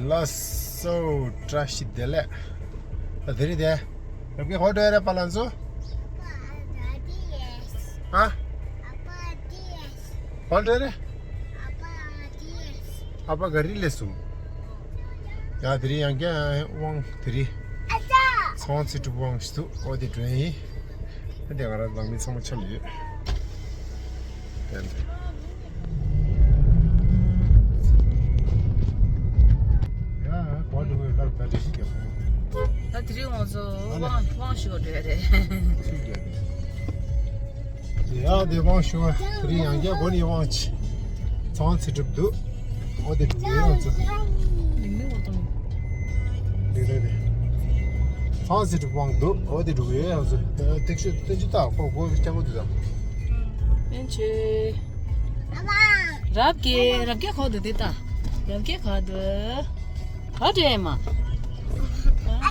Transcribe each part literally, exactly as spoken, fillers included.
ལགས་སོ། བཀྲ་ཤིས་བདེ་ལེགས། ཨ་དེ་རིང་དེ་རབ་ཀྱི་ཧོ་འགྲོ་ཡ་རེད་པ་ལང་ཚོ། ཨ། ཧོ་འགྲོ་རེད། ཨ་ཕ་ག་རི་སླེབས་སོང་། ཡ་དེ་རིང་ཡང་བསྐྱར་དབང་དེ་རིང་། ཚང་ཚེ་སྒྲུབ་དབང་ཞིག་འདུག་ཨོ་དེ་འགྲོ་ཡིན། ཨ་དེ་ང་རང་ནང་མི་ཚང་མ་ཆ་ལ་ཡོད། དེ་ཡ་གོ་འགྲོ་བའི་ལར་བ་འདྲ་ཞིག་རྒྱབ་སོང་། ད་དེ་རིང་ང་ཚོ་དབང་དབང་ཞུ་བ་འགྲོ་ཡ་རེད། ཚུལ་རྒྱབ་རེད། ཡ་དེ་དབང་ཞུ་བ་དེ་རིང་ཡང་བསྐྱར་སྒོ་ནས་དབང་ཆེ། ཚང་ཚེ་སྒྲུབ་འདུག་ཨོ་དེ་སྒྲུབ་ཡོད་ང་ཚོ། ལིང་ལིང་བ་དང་། ལིང་ལིང་རེད། ཚང་ཚེ་སྒྲུབ་དབང་འདུག་ཨོ་དེ་སྒྲུབ་ཡོད་ང་ཚོ། ཏིག་ཤུ་ཏིག་ཤུ་ཏག་ཁོ་སྒོ་སྐྱ་མོ་དེ་དང་། ཨེན་ཆེ། རབ་ཀྱི་རབ་ཀྱི་ཁོ་དེ་དེ་ལྟ། རབ་ཀྱི་ཁ་དེ། ཨ་དྲེ་མ། ཨ་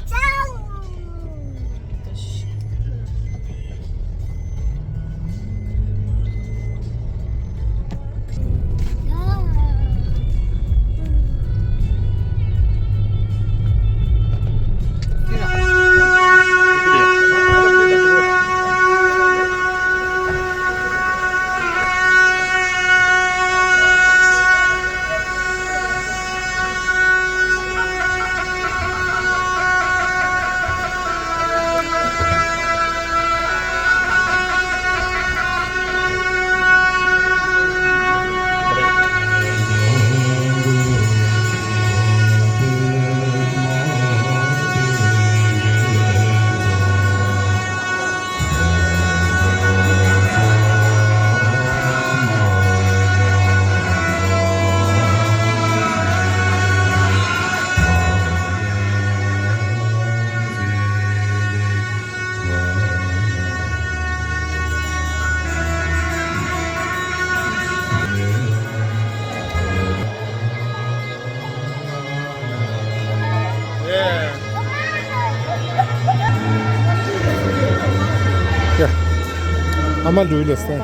ཅག་ཨ་མ་འགྲོ་ཡི་ལས་སེ།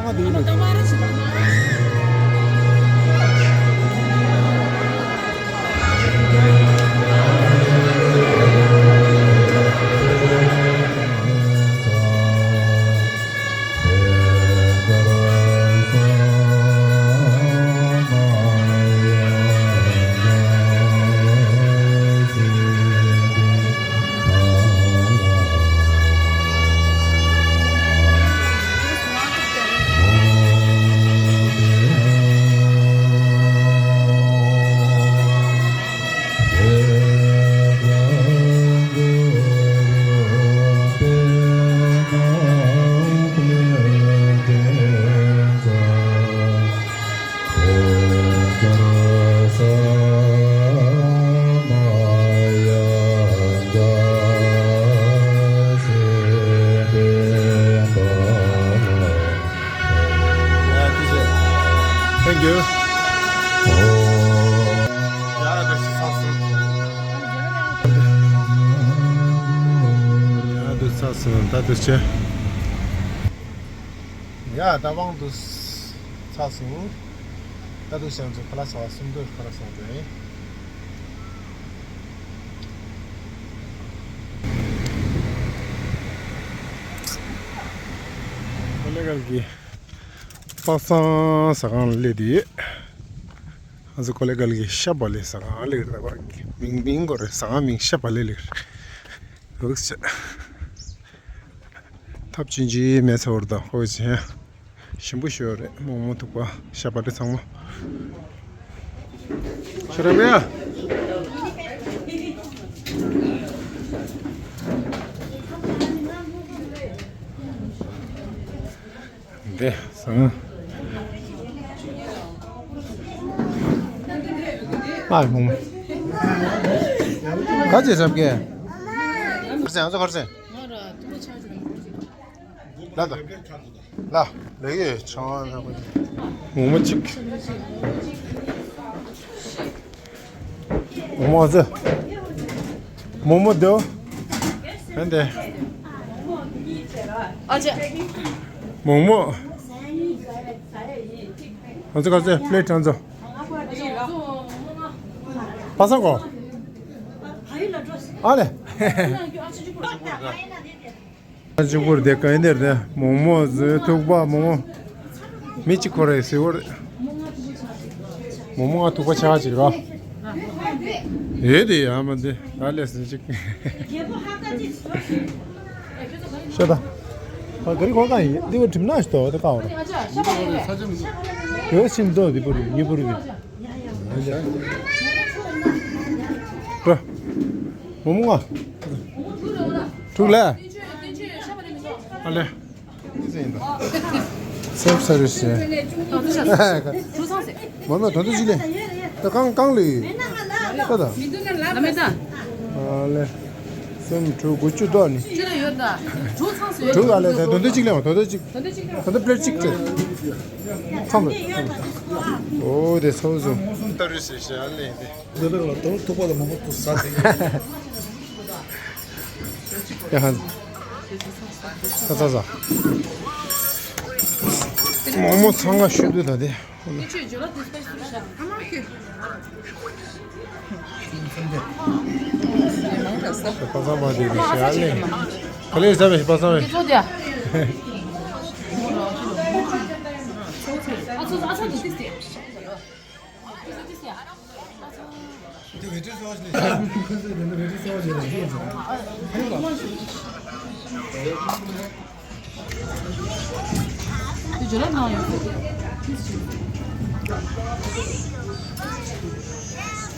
Thank you. ཡ་ད་ཚར་སོང་། ཡ་ད་ཚར་སོང་། ད་དུ་ཆེ། ཡ་ད་དབང་དུ་ཚར་སོང་། ད་དུ་ཞང་ཚོ་ཁ་ལག་ཟ་བ་སུམ་མདོ་ཁ་ལག་ཟ་འགྲོ་ཡིན། ཀོ་ལེ་གལ་གྱི་པག་ཚང་ཟ་ཁང་ལ་སླེབས་དུས། ང་ཚོ་ཀོ་ལེ་གལ་གྱི་ཤ་བག་ལེབ་ཟ་ཁང་ལ་སླེབས་རེད། ད་མིང་མིང་གོ་རེད། ཟ་ཁང་མིང་ཤ་བག་ལེབ་ལབ་རེད། འོ་ཟེར། ཐབས་ཆུང་ཆུང་མེད་ཚོར་དང་ཧོ་ཅན། ཞིམ་པོ་ཞོ་རེད། མོག་མོག་ཐུག་པ་ཤ་བག་ལེབ་ཚང་མ། ཤ་ར་བ་ཡ། འདི་སང་། ཨ་ཧུམ། ག་ཅེ་ཟབ་གེ། གར་སེ་ང་ཚོ་གར་སེ། ལ་ད། ལ། ལ་ཡོད་ཆང་ཨ་ན་གོ། མོག་མོག་གཅིག་མོག་མོག་ཟེ། མོག་མོག་དེའོ། ཧན་དེ། ཨ་ཅེ། མོག་མོག་ང་ཚོ་ག་ཚོད་པི་ལེ་ཊི་གྲངས་ཚོ། པ་སངས་གོ། ཨ་ལེ། གཅིག་པུར་དེ་ག་ཡིན་དེར་དེ་མོག་མོག་བཟོས། ཐུག་པ་མོག་མོག་མི་གཅིག་ཁོ་རེ་ཟེར་བར། མོག་མོག་ང་ཐུག་པ་ཆ་གཅིག་ར། ཡོད་དེ་ཡ་མ་དེ་ད་ལས་ཟིན་ཅིག་ཤོད་ད། ཨ་ག་རི་གོ་ག་ཡིན་འདི་བ་གྲིམ་ན་ཞིག་ཏོ་དེ་ག་བ་ར། ཡོད་ཕྱིན་ཏོ་དེ་པུ་རི་ཉི་པུ་རི་དེ། ར། མོག་མོག་ང་། ཐུག་ལ། ཨ་ལེ། སེལ་ཕི་སར་བི་སི་བྱས། མ་མ་དོན་དུ་ཅི་ལེ། ད་གང་གང་ལེ། ད་ད། ཨ་ལེ། སེམས་དྲུག་དགུ་བཅུ་ཏོ་ནི། དྲུག་ཨ་ལེ། ད་དོན་དུ་ཅིག་ལེ་བ་དོན་དུ་ཅིག་དོན་དུ་པི་ལེ་ཊི་ཅིག་སྤྲད། ཚང་དུ། ཨོ་དེ་ཚོ་བཟོ། ད་རུ་སེ་ཤ་ལེ་དེ། འདི་ལ་དོ་ཐུག་པ་ལ་མང་པོ་ཏུ་ཟ་དེ། ཡ་ཧ། ས་ས་ས། མོག་མོག་ཚང་ང་ཤུ་དུ་ད་དེ། པ་སངས་པ་དེ་ཤ་ལེ། ག་ལེ་ཟ་བའི་པ་སངས་བའི།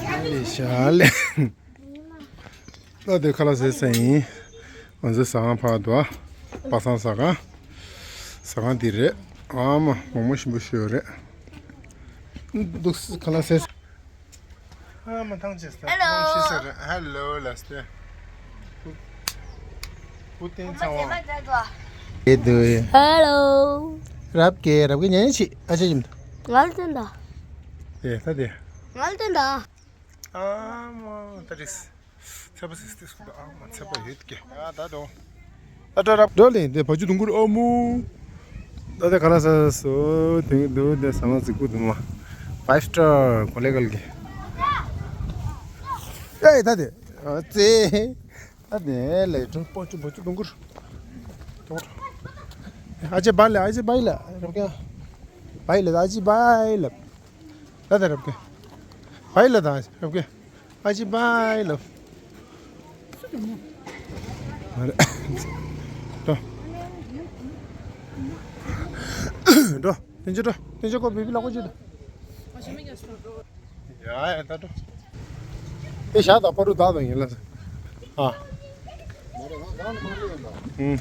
ཨ་ལེ་ཤ་ལེ། ད་དེ་ཁ་ལག་ཟས་ས་ཡིན། ང་ཚོའི་ཟ་ཁང་ཕར་འདུག་ཨ། པ་སངས་ཟ་ཁང་། ཟ་ཁང་འདི་རེད། ཨ་མ་མོག་མོག་ཞིམ་པོ་ཞིག་ཡོད་རེད། འདུག་ཁ་ལག་ཟས། ཨ་མ་ཐང་ཆད་ས། ཧེ་ལོ། ཤི་ས་རེད། ཧེ་ལོ་ལ་སྟེ། བུ་བསྟན་ཚང་བ། ཨེ་དུ། ཧེ་ལོ། རབ་ཀྱེ་རབ་ཀྱེ་ཉན་ཤི་ཨ་ཅེ་ཡིན། ང་ལ་བསྟན་ད། དེ་ད་དེ། ང་ལ་བསྟན་ད། ཨ་མ་ད་རིས། ཚད་པ་སིག་སྟེ་སུ་ད་ཨ་མ་ཚད་པ་ཡོད་ཀྱེ། ཨ་ད་དོ། ཨ་ད་རབ་འགྲོ་ལེ་དེ་བ་ཅུ་དུང་གུར་ཨ་མུ། ད་དེ་ག་ལ་ས་སོ་དེ་འདུག་དེ་ས་མ་ཟིག་པུ་དུ་མ། ཕའིབ་སི་ཊར་ཀོ་ལེ་གལ་གི། ཨེ་ད་དེ། ཨ་ཙེ། ད་དེ་ལེ་དྲུང་བ་ཅུ་བ་ཅུ་དུང་གུར། ཨ་ཅེ་བ་ལེ་ཨ་ཅེ་བ་ལེ་རབ་ཀྱེ། བ་ལེ་ཨ་ཅེ་བ་ལེ། ད་ད་རབ་ཀྱེ། བའི་ལ་དང་རབ་ཀྱེ། ཨ་ཅེ་བའི་ལ། འགྲོ། འགྲོ། དེ་ཅི་འགྲོ། དེ་ཅི་ཀོ་བི་བི་ལ་ཀོ་ཅི་ད། ཡ་ཡ་ད་འགྲོ། དེ་ཞག་དང་པ་རུ་དག་དང་ཡིན་ལ། ཨ། ཨུམ།